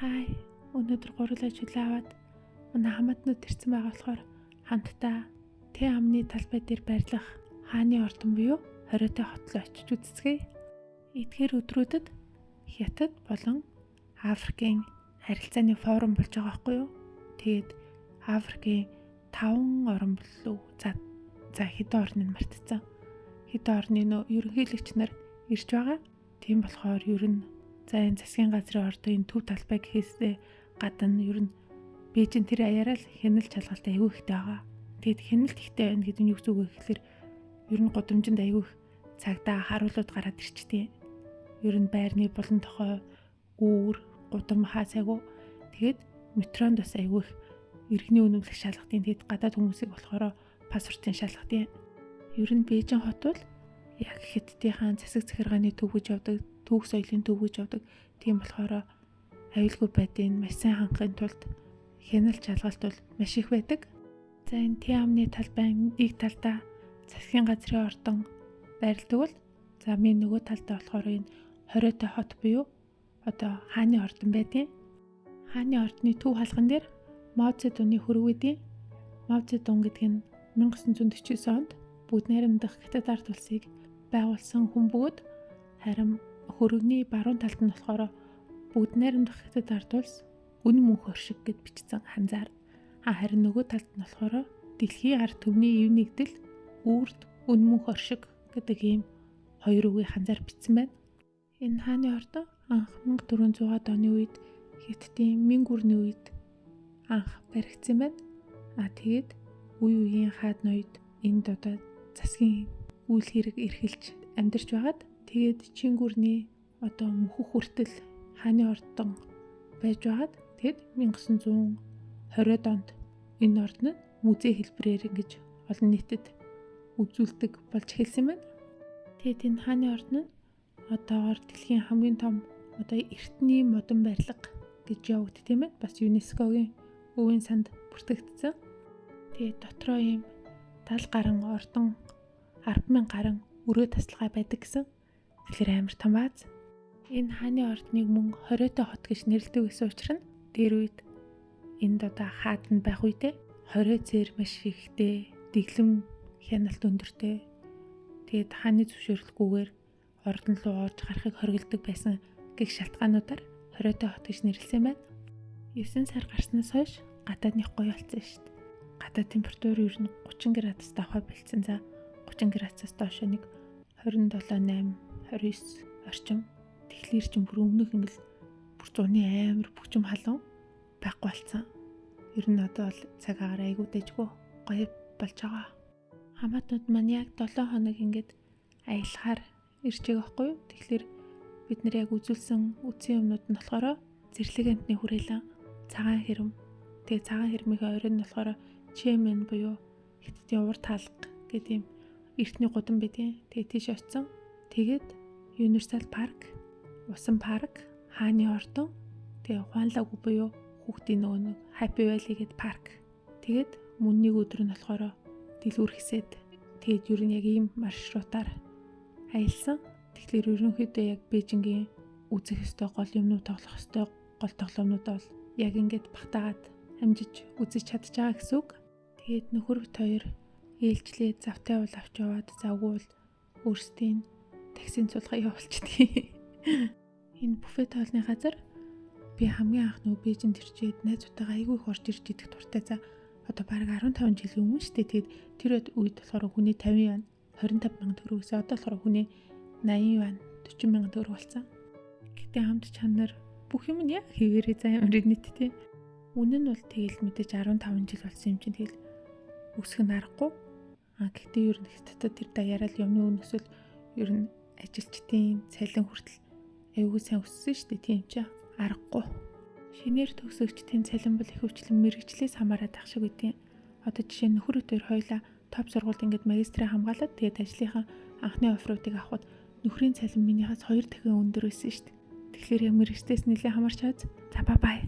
Хай, өнөөдөр гурлаа чөлөө аваад манай хамаатнууд ирсэн байгаа болохоор хамтдаа Тэ амны талбай дээр байрлах хааны ордон буюу Хориотой хот руу очиж үзцгээе. Эдгээр өдрүүдэд Хятад болон Африкийн харилцааны форум болж байгаа байхгүй юу? Тэгээд Африкийн 5 орн болов за хэдэн орныг мартцсан. Хэдэн орны нөө ерөнхийлөгч нар ирж байгаа. Тийм болохоор ер нь за энэ засгийн газрын ордон энэ төв талбай гэхээсээ гадна ер нь Бээжин тэр аяараа л хяналт шалгалт аягүй ихтэй байгаа. Тэгэд хяналт ихтэй байна гэдэг нь юу гэсэн үг вэ гэхэлэр ер нь гудамжинд аягүй их цагдаа харуулууд гараад ирчтэй. Ер нь байрны булан тохой, үүр, гудам хаа сайгүй. Тэгээд метронд бас аягүй их иргэний үнэмлэх шалгалтын тэгэд гадаад хүмүүсийг болохоор паспортын шалгалтын. Ер нь Бээжин хот бол яг Хятадынхаа засаг захиргааны төв гэж явдаг, түүх соёлын төв гэж явдаг. Тийм болохоор аюулгүй байдлыг маш сайн хангахын тулд хяналт шалгалт бол маш их байдаг. За энэ Тэ амны талбай нэг талдаа засгийн газрын ордон байрладаг бол за миний нөгөө талдаа болохоор энэ Хориотой хот буюу одоо хааны ордон байдیں۔ Хааны ордны төв хаалган дээр Мао Цзэдуны хөрөг байдیں۔ Мао Цзэдун гэдэг нь 1949 онд Бүгд найрамдах Хятад ард улсыг байгуулсан хүн бөгөөд харин хөрөгний баруун талд нь болохоор Бүгд найрамдах Хятад ард улс үнэн мөнх оршиг гэд бичсэн ханзаар. Харин нөгөө талд нь болохоор дэлхийн ард түмний ив нэгдэл үрд үнэн мөнх оршиг гэдэг ийм хоёр үгийг ханзаар бичсэн байна. Энэ хааны ордон анх 1400-аад оны үед Хятадын Мингүрний үед анх баригдсан байна. Тэгээд үе үеийн хаад ноёд энд одоо засгийн үйл хэрэг эрхэлж амьдарч байгаад тэгээд Чингүрний одоо мөхөх хүртэл хааны ордон байж байгаад тэгэд 1920-од онд энэ ордон нь музей хэлбэрээр ингэж олон нийтэд үзүүлдэг болж эхэлсэн байна. Тэгээд энэ хааны ордон нь одоогоор дэлхийн хамгийн том одоо эртний модон барилга гэж явагддаг тийм ээ. Бас ЮНЕСКО-гийн өвийн санд бүртгэгдсэн. Тэгээд дотроо ийм 70 гаруй ордон 10,000 гаруй өрөө тасалгаа байдаг гэсэн. Тэгэхээр амар том бааз. Энэ хааны ордныг мөн Хориотой хот гэж нэрлэдэг гэсэн учир нь дээр үед энд одоо хаад нь байх үедээ хорио цээр маш ихтэй, дэглэм хяналт өндөртэй. Тэгээд хааны зөвшөөрлгүйгээр ордон руу орж гарахыг хориглодог байсан гэх шалтгаануудаар Хориотой хот гэж нэрлэсэн байна. 9 сар гарснаас хойш гадаадных гоё болсон шүү дээ. Гадаад температур ер нь 30 градус давхаа бэлдсэн. За 30 градусаас доош нэг 27 8 29 орчим. Тэгэхээр чинь бүр өмнөх ингээл бүр зуны амар бүчим халуун байхгүй болсон. Ер нь одоо бол цаг агаар айгуу дэжгүй гоё болж байгаа. Хамаатнууд маань яг 7 хоног ингээд аялахаар ирж байгаа байхгүй юу? Тэгэхээр бид нэр яг үзүүлсэн үтсэн юмнууд нь болохоор зэрлэг амтны хүрээлэн, цагаан хэрэм. Тэгээ цагаан хэрмийн оройн нь болохоор Чэмэн буюу Хятадын уур таалга гэдэг юм эртний гудам байдیں۔ Тэгээ тийш очсон. Тэгээд Universal Park, Усан парк, хааны ордон, тэгээ Хуанлагу буюу хүүхдийн нөгөө нэг Happy Valley гэдэг парк. Тэгээд мөн нэг өдөр нь болохоор дэлгүүр хэсээд тэгээд ер нь яг ийм маршрутаар аялсан. Тэгэхээр ерөнхийдөө яг Бээжингийн үзэх ёстой гол юмнууд, тоглох ёстой гол тоглоомнууд бол яг ингээд багтаагаад амжиж үзэж чадж байгаа гэсэн үг. Тэгээд нөхөр бит хоёр ээлжлээ завтай бол авч яваад завгүй бол өөрсдийн таксийн цулгаа явуулчихдаг. Энэ буфет хоолны газар би хамгийн анх нөө Бээжинд ирчээд найзуудтайгаа айгүй их орж ирж идэх дуртай. За одоо бараг 15 жилийн өмнө шүү дээ. Тэгээд тэр үед болохоор хүний 50 юан 25 мянган төгрөг гэсэн. Одоо болохоор хүний 80 юан 40 мянган төгрөг болсон. Гэтэ хамт чанар бүх юм нь яг хэвээрээ за ямар нийт тий. Үнэн нь бол тэгэл мэдээж 15 жил болсон юм чинь тэгэл өсөх нь аргагүй. Гэхдээ ер нь хятадд тэр даяараа л юмны үн өсөл ер нь ажилчдын цалин хүртэл аюулгүй сайн өссөн шүү дээ. Тийм чи аргагүй. Шинээр төгсөгчдийн цалин бол ихэвчлэн мэрэгчлээс хамаарат ах шиг үдیں۔ Одоо жишээ нь нөхөр өдөр хоёлаа топ сургуульд ингээд магистраа хамгаалаад тэгээд ажлынхаа анхны оффруудыг авахд нөхрийн цалин минийхээс 2 дахин өндөр байсан шүү дээ. Тэгэхээр яг мэрэгчлээс нэлээд хамаарч байз. За бай бай.